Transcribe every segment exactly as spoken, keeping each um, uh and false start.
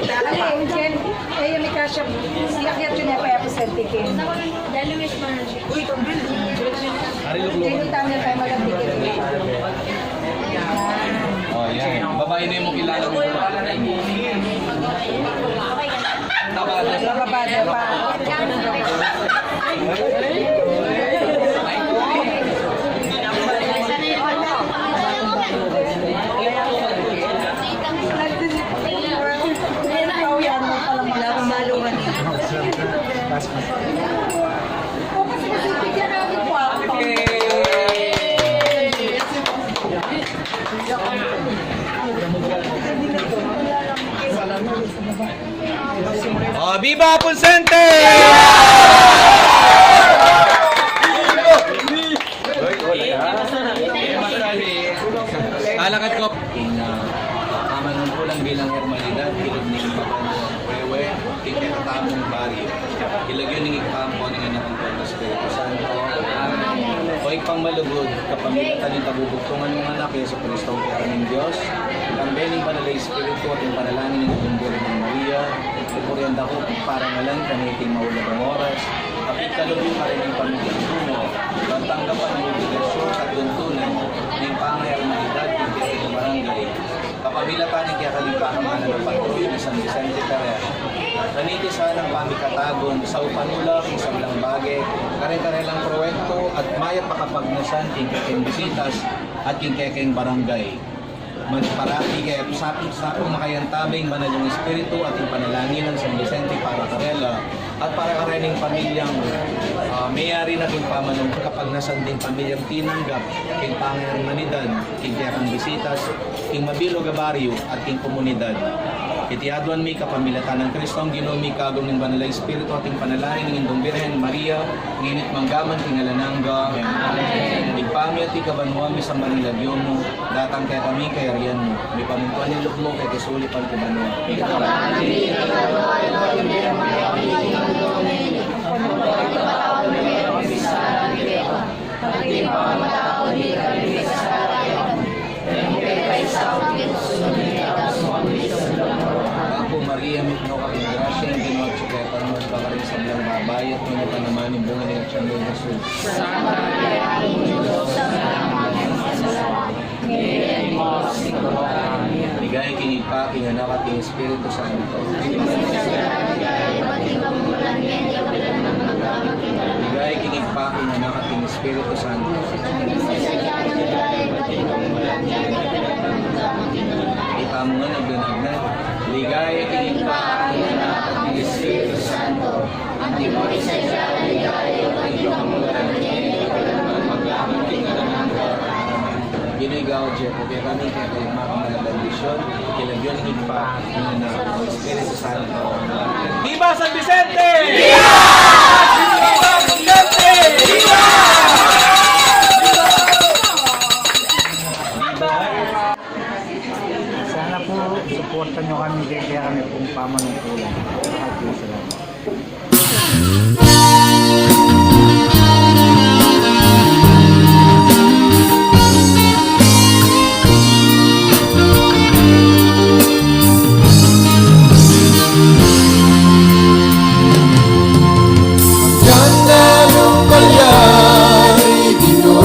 Dali, Jen. Eh, yung may kasya, siyakyat yun, eh, kaya ko sentikin. Uy, itong bill. Hindi tayo magandikit. Oh, yan. Babae na yung kilala mo. Babada pa. Wala akong malungan. O, viva Fuensante! Alakad ko. King, ah, pamanungkulan bilang hermanidad, kilub ning pamanungkulan wewe, king kekatamung baryo. Ilagyu ning Ibpa, ampo ning Anak, ampo ning Espiritu Santo. Amen. O Ibpang malugud, kapamilatan ning kabubugtungan ning Anak, Jesucristo, ing Anak ning Dios, kambe ning Banal a Espiritu, at ing panalangin ning Numbur ning Maria, pupurian da ko, parangalan, kaniting maulagang oras, at ikalub yu karin ning pamilya mu, ban tanggapan ing obligasyun at tuntunan ning pangahermanidad king kekang barangay. Kapamilatan ning kekang Ibpa, ing Patron, i San Vicente Ferrer. Kaniti sanang pamikatagun, saupan mu la king sablang bage, kare-karelang proyektu, at mayap a kapagnasan king kekeng bisitas at king kekeng barangay. Magparati kaya sapung-sapung makayantabe ing Banal yang Espiritu at ing panalangin nang San Vicente para karela at para kareng pamilyang, ah, meyari na king pamanung kapagnasan ding pamilyang tinanggap king pangahermanidad, king kekang bisitas, king mabilug a baryo at king komunidad. Iti aduan mi kapamilatan nang Kristong Ginu mi, kayabe ning Banal a Espiritu at ing panalangin ning Indung Birhen Maria, ngeni't manggaman king alang angga. Amen. Ibpa mi, atiu ka banua, misamban ya ing lagyu mu, datang kekami ing kayarian mu, mipamintuan ing lub mu keti sulip anti banua. Apu Maria, mitmu ka king grasya, ing Ginu atyu keka, nuan ka karing sablang babai, at nuan ya pa naman ing bunga ning atyan mu, Jesus. Ligaya king Ibpa, king Anak, at king Espiritu Santo. Ligaya king Ibpa, king Anak, at king Espiritu Santo. Itamu ngan agdan-agdan. Ligaya king Ibpa, king Anak, at king Espiritu Santo. Ginu, ikaw, Jehovah, kekami, kekami ing makamal a bendisyun, kilub yu ning Ibpa, ning Anak, at ning Espiritu Santo. Viva San Vicente! Viva! Viva San Vicente! Viva! Viva! Sana po, suportahan niyo kami, kaya kami pong pamanungkulan. Maraming salamat. Agyang nanu malyari, Ginu,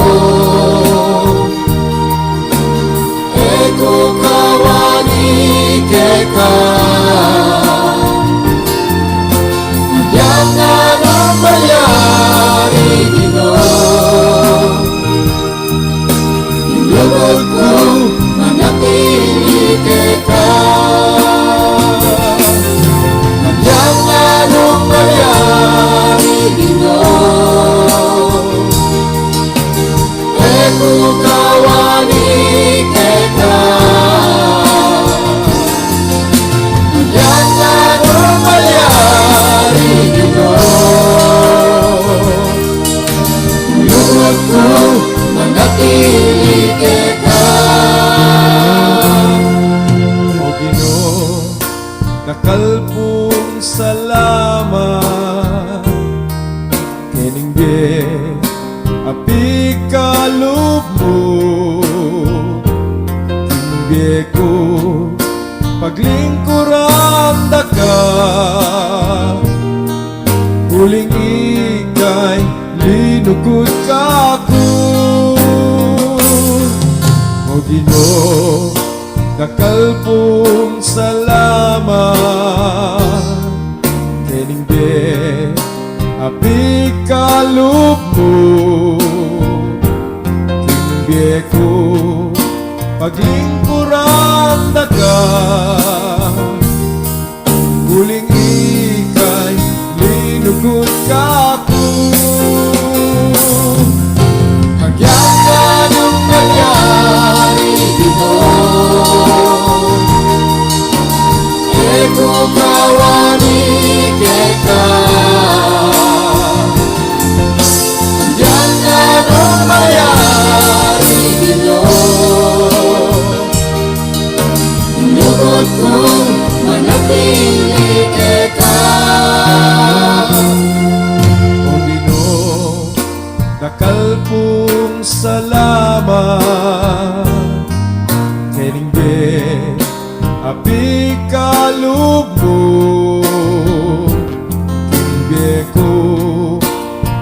e ku kawani keka. Agyang nanu malyari, Ginu, ing lugud ku manatili keka. Agyang nanu malyari, Ginu, e ku kawani keka. Agyang nanu malyari, Ginu, ing lugud ku manatili keka. O Ginu, dakal pung salamat kening bie a pikalub mu. King bie ku paglingkuran da ka, uling ika ing linugud kaku. O Ginu, dakal pung salamat kening bie a pikalub mu. King bie ku paglingkuran da ka, uling ika ing linugud kaku. Agyang nanu malyari, Ginu, Kawani keka, anggiyang anong malyari, Ginu, ing lugud kung manatili keka. O Ginu, dakal pung salamat kening bie a pikalub mu, king bie ku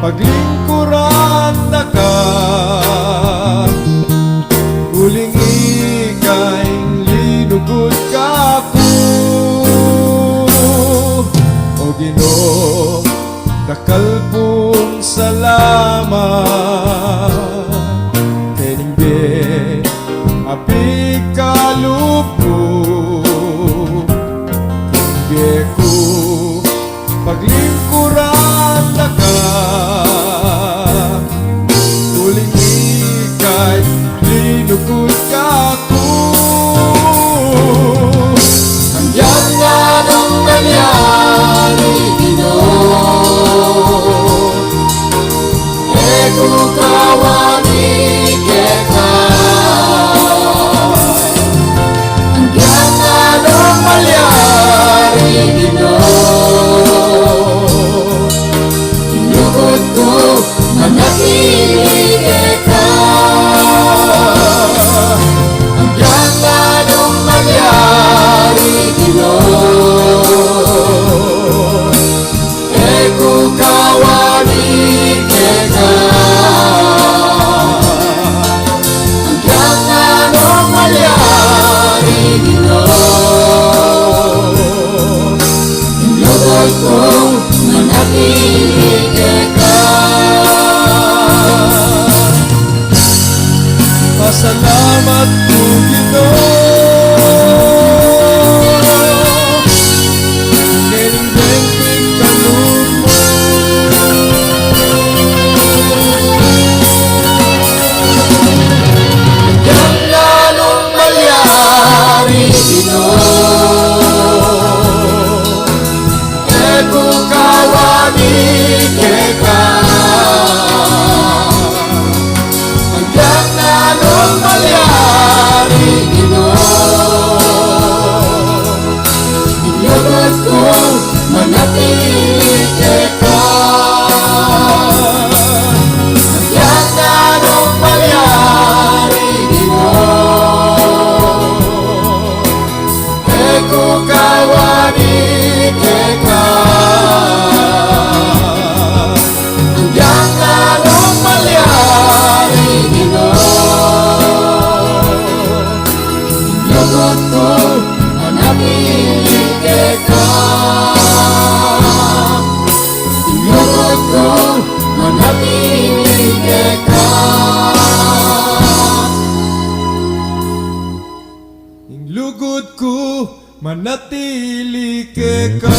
paglingkuran na ka, uling ika ing linugud kaku. O Ginu, dakal pung salamat kening bie a pikalub mu, king bie ku paglingkuran na ka, uling ika ing linugud kaku. Anggiyang anong malyari, Ginu, e ku kawani keka. Anggiyang anong malyari, Ginu, ing lugud ku manatili keka. Anggiyang anong malyari, Ginu, e ku kawani keka. Anggiyang anong malyari, Ginu, ing lugud kung manatili keka. Pasalamat ku, Ginu, kening bie a pikalub mu. Anggiyang anong malyari, Ginu, e ku kawani keka. Anggiyang anong malyari, Ginu, ing lugud kung manatili keka. Anggiyang anong malyari, Ginu, e ku kawani keka. Anggiyang anong malyari, Ginu, ing lugud ku manatili keka. Ing lugud ku manatili keka. Ing lugud ku manatili keka.